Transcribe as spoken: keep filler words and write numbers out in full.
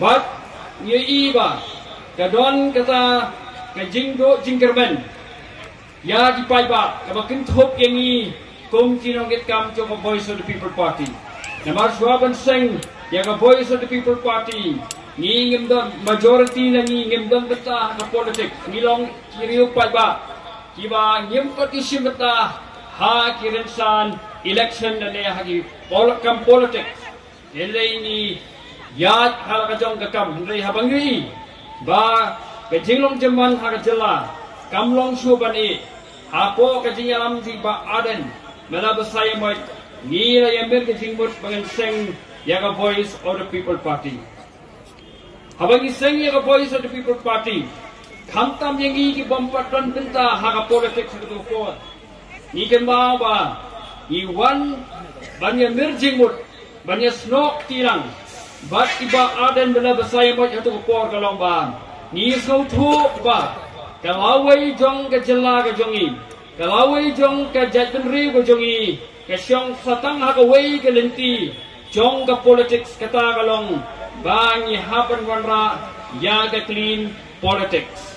Bad ngi i ba ka don kata ka jingduh jingkyrmen ïa ki paidbah kaba kynthup ïa ngi kum ki nongkitkam jong ka Voice of the People Party. Namar shuwa ban seng ïa ka Voice of the People Party, ngi ngim don, majority na ngi ngim don bynta ha ka politics, ngi long ki riew paidbah kiba ngim pat shim bynta ha ki rynsan election lane ha ki pol-, kam politics. Hynrei ngi ïaid ha la ka jong ka kam, hynrei haba ngi i ba ka jinglong jingman ha ka jylla kam long shuh ban ïeh, hapoh ka jingïalam jong i Bah Ardent, me la ba sa ïamoit, ngi la ïamir ka jingmut ba ngan seng ïa ka Voice of the People Party. Haba ngi seng ïa ka Voice of the People Party, khamtam ïa ngi ki bym pat don bynta ha ka politics ha kato ka por, ngi kynmaw ba ngi wan ban ïamir jingmut, ban ïasnoh kti lang bad i Bah Ardent, ba la ba sa ïamoit ha kato ka por ka long ba ngi sngewthuh ba ka lawei jong ka jylla ka jong ngi, ka lawei jong ka jaitbynriew ka jong ngi, ka shong sa tang ha kawei ka lynti jong ka politics, kata ka long ba ngi hap ban wanrah ïa ka clean politics.